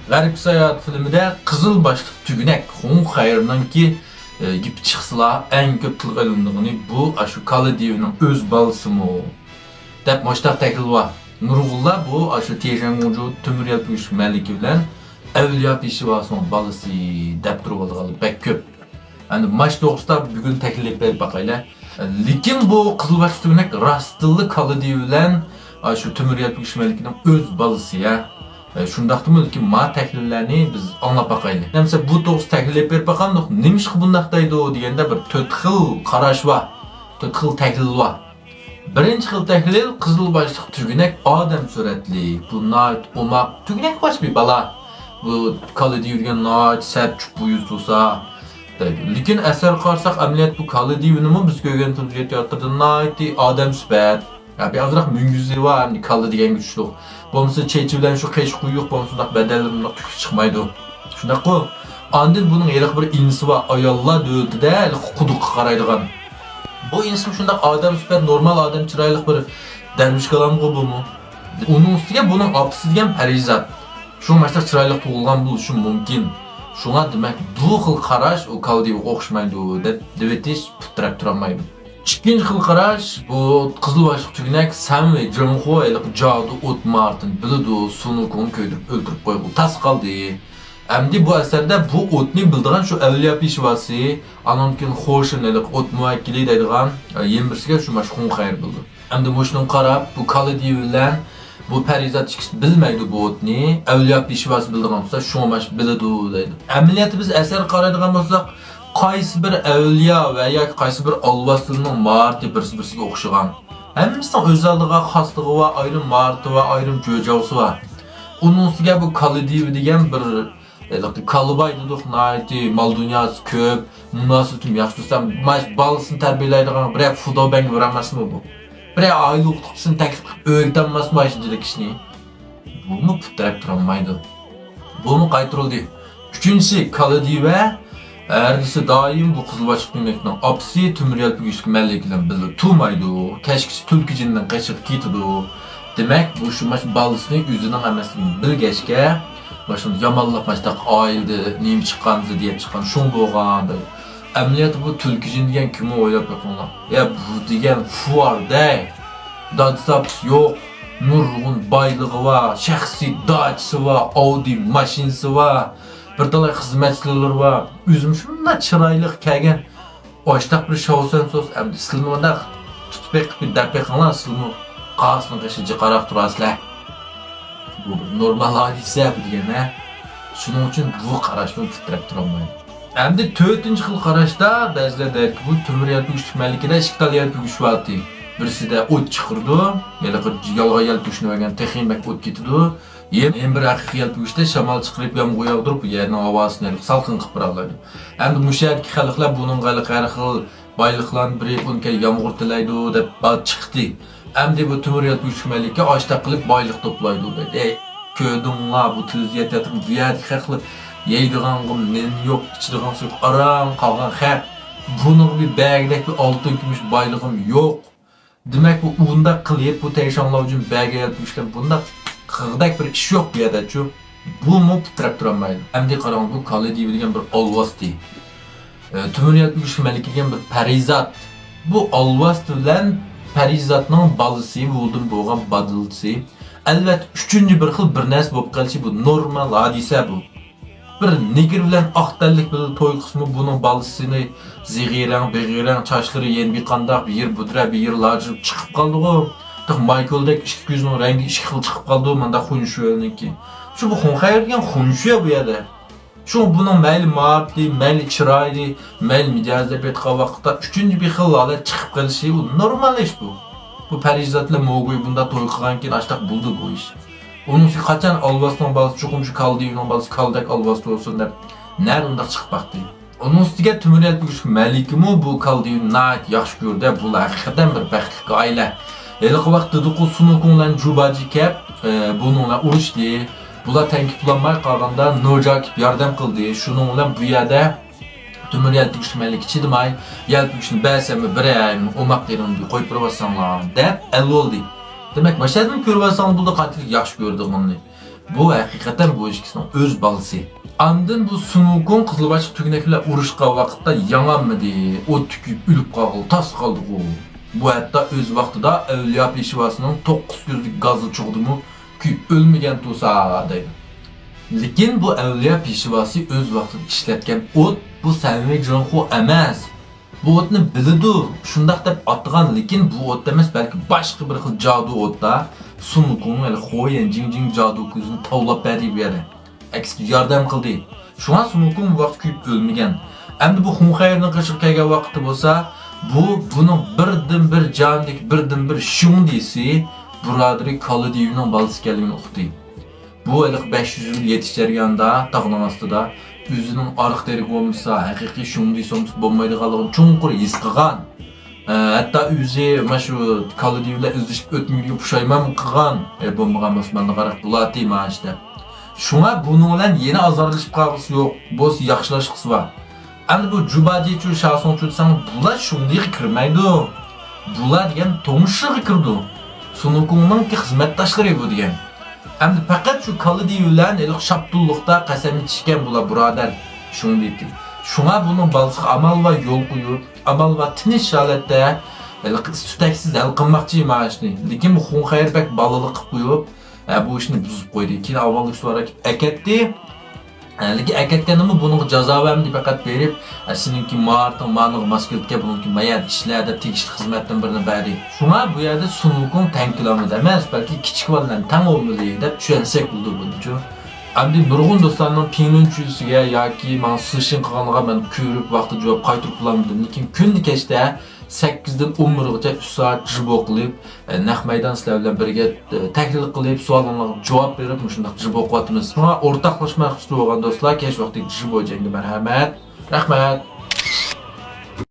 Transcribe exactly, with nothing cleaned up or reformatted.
غەربكە ساياھەت فىلىمىدە قىزىل باشلىق تۈگۈنەك خۇڭخەيرنىڭكى، ئە، گېپى چىقسىلا، ئەڭ كۆپ تىلغا ئېلىنىدىغىنى بۇ ئاشۇ كالا دىۋىنىڭ ئۆز بالىسىمۇ دەپ مۇشتاق تەھلىل بار. نۇرغۇنلار بۇ ئاشۇ تيەنشەن گۇڭجۇ تۆمۈر يەلپۈگۈچلۈك مەلىكە بىلەن ئەۋلىيا پېشۋاسىنىڭ بالىسى دەپ تۇرۇۋالىدىغانلار بەك كۆپ. ئەمدى ماش توغرىسىدا بۈگۈن تەھلىل ئېلىپ بېرىپ باقايلى. لېكىن بۇ قىزىل باشلىق تۈگۈنەك راستتىنلا كالا دىۋى بىلەن، ئا، شۇ تۆمۈر يەلپۈگۈچلۈك مەلىكىنىڭ ئۆز بالىسى، ھە. ئە، شۇنداقتىمۇ، لېكىن ما تەھلىللەرنى بىز ئاڭلاپ باقايلى. نەمسە بۇ توغرىسىدا تەھلىل ئېلىپ بېرىپ باقامدۇق، نېمىشقا بۇنداق دەيدۇ دېگەندە بىر تۆت خىل قاراش بار، تۆت خىل تەھلىل بار. بىرىنچى خىل تەھلىل، قىزىل باشلىق تۈگۈنەك ئادەم سۈرەتلىك، بۇ ناھايىتى ئوماق، تۈگۈنەك باش بىر بالا. بۇ كالا دىۋى دېگەن ناھايىتى سەت چۈپ بۇ يۈز تۇرسا دەيدۇ. لېكىن ئەسەرگە قارىساق، ئەمەلىيەتتە بۇ كالا دىۋىنىمۇ بىز كۆرگەن تېلېۋىزور تىياتىرىدا ناھايىتى ئادەم سۈپەت. يا بىر ئازراق مۈڭگۈزى بار، ئەمدى كالا دېگەنگە چۈشلۈق. بولمىسا چېچى بىلەن شۇ قېشى قويۇق، بولمىسا شۇنداق بەدەنلىرى مۇنداق تۈكلۈك چىقمايدۇ. شۇنداققۇ؟ ئاندىن بۇنىڭ ھېلىقى بىر ئىنىسى بار، ئاياللار دۆلىتىدە ھېلىقى قۇدۇققا قارايدىغان. بۇ ئىنىسىمۇ شۇنداق ئادەم سۈپەت، نورمال ئادەم چىرايلىق بىر دەرۋىش كالامغۇ بۇمۇ. ئۇنىڭ ئۈستىگە بۇنىڭ ئاپىسى دېگەن پەرىزات. شۇ ماشۇنداق چىرايلىق تۇغۇلغان بولۇشى مۇمكىن. شۇڭا دېمەك بۇ خىل قاراش ئۇ كالا دىۋىگە ئوخشىمايدۇ دەپ دەۋېتىش پۇت تىرەپ تۇرالمايدۇ. ئىككىنچى خىل قاراش، بۇ قىزىل باشلىق تۈگۈنەك سەن ۋە جېڭخۇ ھېلىقى جادۇ ئوت ماھارىتىنى بىلىدۇ، سۇنۇكۇڭنى كۆيدۈرۈپ ئۆلتۈرۈپ قويغىلى تاس قالدى. ئەمدى بۇ ئەسەردە بۇ ئوتنى بىلىدىغان شۇ ئەۋلىيا پېشۋاسى، ئانىڭدىن كېيىن خوشېن ھېلىقى ئوت مۇۋەككىلى دەيدىغان، ئە، يەنە بىرسىگە شۇ ماش خۇڭخەير بىلىدۇ. ئەمدى مۇشۇنىڭغا قاراپ، بۇ كالا دىۋى بىلەن بۇ پەرىزات ئىككىسى بىلمەيدۇ بۇ ئوتنى. ئەۋلىيا پېشۋاسى بىلىدىغان بولسا، شۇڭا ماش بىلىدۇ دەيدۇ. ئەمەلىيەتتە بىز ئەسەرگە قارايدىغان بولساق، قايسى بىر ئەۋلىيا ۋە ياكى قايسى بىر ئالۋاستىلىنىڭ ماھارىتى بىرسى-بىرسىگە ئوخشىغان. ھەممىسىنىڭ ئۆز ئالدىغا خاسلىقى بار، ئايرىم ماھارىتى بار، ئايرىم جۆجاۋسى بار. ئۇنىڭ ئۈستىگە بۇ كالا دىۋى دېگەن بىر ھېلىقى كالىباي دېدۇق، ناھايىتى مال دۇنياسى كۆپ، مۇناسىۋىتىمۇ ياخشى بولسا، ماش بالىسىنى تەربىيەلەيدىغان بىرەر فۇداۋبەنگە بېرەلمەسمۇ بۇ؟ بىرەر ئائىلە ئوقۇتقۇچىسىنى تەكلىپ قىلىپ ئۆگىتەلمەسمۇ ئاشۇنداق ئىشنى؟ بۇمۇ پۇت تىرەپ تۇرالمايدۇ. بۇمۇ قايتۇرۇلدى. ئۈچىنچىسى، كالا دىۋە ھەرگىزى دائىم بۇ قىزىل باشلىق تۈگۈنەكنىڭ ئاپىسى تۆمۈر يەلپۈگۈچلۈك مەلىكە بىلەن بىللە تۇرمايدۇ. كەچكىچە تۈلكە جىننىڭ قېشىغا كېتىدۇ. دېمەك، بۇ شۇ ماش بالىسىنى ئۆزىنىڭ ئەمەسلىكىنى بىلگەچكە، ماشۇنداق يامانلاپ ماشۇنداق ئائىلىدە نېمە چىققان، زىددىيەت چىققان، شۇڭ بولغان دەيدۇ. ئەمەلىيەتتە بۇ تۈلكە جىن دېگەن كىمۇ ئويلاپ بېقىڭلار. يا بۇ دېگەن فۇۋار دەي. دادىسى ئاپىسى يوق. نۇرغۇن بايلىقى بار، شەخسىي داچىسى بار، ئاۋدى ماشىنىسى بار. بىر تالاي خىزمەتچىلىرى بار. ئۆزىمۇ شۇنداق چىرايلىق كەلگەن. ئاشتاق بىر شاۋسەن سوس ئەمدى سىلىمۇ مۇنداق تۇتۇپ بېقىپ دەپ بېقىڭلار، سىلىمۇ قازىنىڭ قېشىغا جىقاراق تۇراسىلەر. بۇ بىر نورمال ھادىسە بۇ دېگەن، ھە؟ شۇنىڭ ئۈچۈن بۇ قاراشمۇ پۇت تىرەپ تۇرالمايدۇ. ئەمدى تۆتىنچى خىل قاراشتا بەزىلەر دەيدىكى، بۇ تۆمۈر يەلپۈگۈچلۈك مەلىكىدە ئىككى تال يەلپۈگۈچ بارتى. بىرسىدە ئوت چىقىرىدۇ، ھېلىقى يالغان يەلپۈگۈچنى بەرگەن تېخى بەك ئوت كېتىدۇ. يەنە، يەنە بىر ھەقىقىي يەلپۈگۈچتە شامال چىقىرىپ، يامغۇر ياغدۇرۇپ، يەرنىڭ ھاۋاسىنى ھېلىقى سالقىن قىلىپ بېرەلەيدۇ. ئەمدى مۇشۇ يەردىكى خەلقلەر بۇنىڭغا ھېلىقى ھەر خىل بايلىقلارنى بېرىپ، ئۇنىڭ كەينىگە يامغۇر تىلەيدۇ دەپ بار چىقتى. ئەمدى بۇ تۆمۈر يەلپۈگۈچلۈك مەلىكە ئاشتاق قىلىپ بايلىق توپلايدۇ دەيدۇ. ئەي، كۆردۈڭلار، بۇ تېلېۋىزىيە تىياتىرىدا بۇ يەردىكى خەقلەر يەيدىغانغا نېنى يوق، ئىچىدىغان سۇ يوق، ئاران قالغان خەق. بۇنىڭغا بىر بەرگۈدەك بىر ئالتۇن كۈمۈش بايلىقىم يوق. دېمەك، بۇ ئۇنداق قىلىپ، بۇ تەيشاڭلار ئۈچۈن بەرگەن يەلپۈگۈچلەر بۇنداق قىلغۇدەك بىر ئىش يوق بۇ يەردەچۇ. بۇمۇ پۇت تىرەپ تۇرالمايدۇ. ئەمدى قاراڭ، بۇ كالا دىۋى دېگەن بىر ئالۋاستى. ئە، تۆمۈر يەلپۈگۈچلۈك مەلىكە دېگەن بىر پەرىزات. بۇ ئالۋاستى بىلەن پەرىزاتنىڭ بالىسى، بۇدىن بولغان بالىسى. ئەلۋەتتە، ئۈچىنچى بىر خىل بىر نەرسە بولۇپ قېلىشى بۇ نورمال ھادىسە بۇ. بىر نېگىر بىلەن ئاق تەنلىك بىلەن توي قىلسىمۇ، بۇنىڭ بالىسىنى زىغىرەڭ، بىغىرەڭ، چاچلىرى يەنە بىر قانداق، بىر يىر بۇدرە، بىر يىر لاجىرىپ چىقىپ قالدىغۇ. تېخى مايكلدەك ئىككى كۆزىنىڭ رەڭگى ئىككى خىل چىقىپ قالدىغۇ، مانداق خۇنشۈەنىڭكى. شۇ بۇ خۇڭخەير دېگەن خۇنشۈە بۇ يەردە. شۇڭا بۇنىڭ مەيلى ماھارىتى، مەيلى چىرايى، مەيلى مىجەزى دەپ ئېيتقان ۋاقىتتا ئۈچىنچى بىر خىل ھالەت چىقىپ قېلىشى، ئۇ نورمال ئىش بۇ. بۇ پەرىزات بىلەن موگۇي بۇنداق توي قىلغاندىكىن ئاشتاق بولدى بۇ ئىش. ئۇنىڭ ئۈستىگە قاچان ئالۋاستىنىڭ بالىسى، چوقۇم شۇ كالا دىۋىنىڭ بالىسى كالىدەك ئالۋاستى بولسۇن دەپ نەدە ئۇنداق چىقىپ باقتى. ئۇنىڭ ئۈستىگە تۆمۈر يەلپۈگۈچلۈك مەلىكىمۇ بۇ كالا دىۋىنى ناھايىتى ياخشى كۆردى. بۇلار ھەقىقەتەن بىر بەختلىك ئائىلە. ھېلىقى ۋاقىت دېدۇقۇ، سۇنۇكۇڭ بىلەن جۇباجى كەپ، ئە، بۇنىڭ بىلەن ئۇرۇشتى. بۇلار تەڭ كېلىپلانماي قالغاندا نوجا كېلىپ ياردەم قىلدى. شۇنىڭ بىلەن بۇ يەردە تۆمۈر يەلپۈگۈچلۈك مەلىكە چىدىماي، يەلپۈگۈچنى بەرسەممۇ بېرەي، ئوماق يېرىڭنى قويۇپ بېرىۋاتساڭلار دەپ ئەل بولدى. دېمەك، ماشۇ يەردىن كۆرۈۋاتساڭلار بولدى، قانچىلىك ياخشى كۆرىدىغىنىنى. بۇ ھەقىقەتەن بۇ ئىككىسىنىڭ ئۆز بالىسى. ئاندىن بۇ سۇنۇكۇڭ قىزىل باشلىق تۈگىنەك بىلەن ئۇرۇشقان ۋاقىتتا ياڭالمىدى، ئوتتا كۆيۈپ ئۆلۈپ قالغىلى تاس قالدىغۇ. بۇ ھەتتا ئۆز ۋاقتىدا ئەۋلىيا پېشۋاسىنىڭ توققۇز كۆزلۈك گازلىچۇغىدىمۇ كۆيۈپ ئۆلمىگەنتۇرسا دەيدۇ. لېكىن بۇ ئەۋلىيا پېشۋاسى ئۆز ۋاقتىدا ئىشلەتكەن ئوت، بۇ سەمىمىي جۇڭخۇ ئەمەس. بۇ ئوتنى بىلىدۇ، شۇنداق دەپ ئاتىغان، لېكىن بۇ ئوت ئەمەس، بەلكى باشقا بىر خىل جادۇ ئوتتا سۇنۇكۇڭ، يەنى خو يەن جىڭجىڭ جادۇ كۆزىنى تاۋلاپ بەردى بۇ يەردە. ئەكسىچە ياردەم قىلدى. شۇڭا سۇنۇكۇڭ بۇ ۋاقىت كۆيۈپ ئۆلمىگەن. ئەمدى بۇ خۇڭخەيرنىڭ قېشىغا كەلگەن ۋاقىتتا بولسا، بۇ، بۇنىڭ بىردىنبىر جانىدىكى بىردىنبىر شۇڭدىسى بۇرادىرى كالىدىيۈنىڭ بالىسى ئىكەنلىكىنى ئۇقتى. بۇ ھېلىقى بەش يۈز يىل يېتىش جەريانىدا تاغنىڭ ئاستىدا ئۆزىنىڭ ئارقا تىرىكى بولمىسا، ھەقىقىي شۇڭدىسى بولمىسا بولمايدىغانلىقىنى چوڭقۇر ھېس قىلغان. ئە، ھەتتا ئۆزى مانا شۇ كالىدىيۈ بىلەن ئىزدىشىپ ئۆتمىگىنىگە پۇشايمانمۇ قىلغان. ئە، بولمىغان بولسا مانداقراق بولاتتى مانا شۇ دەپ. شۇڭا بۇنىڭ بىلەن يەنە ئازارلىشىپ قالغۇسى يوق، بولسا ياخشىلاشقۇسى بار. ئەمدى بۇ جۇباجىچۇ، شاسۇڭچۇ دېسەڭ، بۇلار شۇڭدىغا كىرمەيدۇ. بۇلار دېگەن توڭشىغا كىرىدۇ. سۇنۇكۇڭنىڭكى خىزمەتداشلىرى بۇ دېگەن. ئەمدى پەقەت شۇ كالىدى بىلەن ھېلىقى شاپتۇللۇقتا قەسەم ئىچىشكەن بۇلار بۇرادەر شۇڭدىكى. شۇڭا بۇنىڭ بالىسىغا ئامال بار يول قويۇپ، ئامال بار تىنچ ھالەتتە ھېلىقى ئىس-تۈتەكسىز ھەل قىلماقچى مانا ئىشنى. لېكىن بۇ خۇڭخەير بەك بالىلىق قىلىپ قويۇپ، ئە، بۇ ئىشنى بۇزۇپ قويدى. كېيىن ئاۋۋاللىق سوراپ ئەكەتتى. ئە، لېكىن ئەكەتكەندىمۇ بۇنىڭغا جازا بەرمىدى، پەقەت بېرىپ، ئە، سېنىڭكى ماھارىتىڭ مانىڭغا ماس كېلىدىكەن، بۇنىڭكى مايا ئىشلە دەپ تېگىشلىك خىزمەتتىن بىرنى بەردى. شۇڭا بۇ يەردە سۇنۇكۇڭ تەڭ كېلەلمىدى ئەمەس، بەلكى كىچىك بالا بىلەن تەڭ بولمىدى دەپ چۈشەنسەك بولىدۇ بۇنىچۇ. ئەمدى نۇرغۇن دوستلارنىڭ پىڭلۈن چۈيسىگە ياكى ماڭا سىشىن قىلغانلىقىغا مەن كۆرۈپ ۋاقتىدا جاۋاب قايتۇرۇپ بولالمىدىم. لېكىن كۈندە كەچتە سەككىزدىن ئون بىرغىچە ئۈچ سائەت جىبو قىلىپ، ئە، نەق مەيدان سىلەر بىلەن بىرگە، ئە، تەھلىل قىلىپ، سوئاللىرىڭلارغا جاۋاب بېرىپ، مۇشۇنداق جىبو قىلىۋاتىمىز. شۇڭا ئورتاقلاشماقچى بولغان دوستلار، كەچ ۋاقتى جىبو جەڭگە مەرھەمەت. رەھمەت.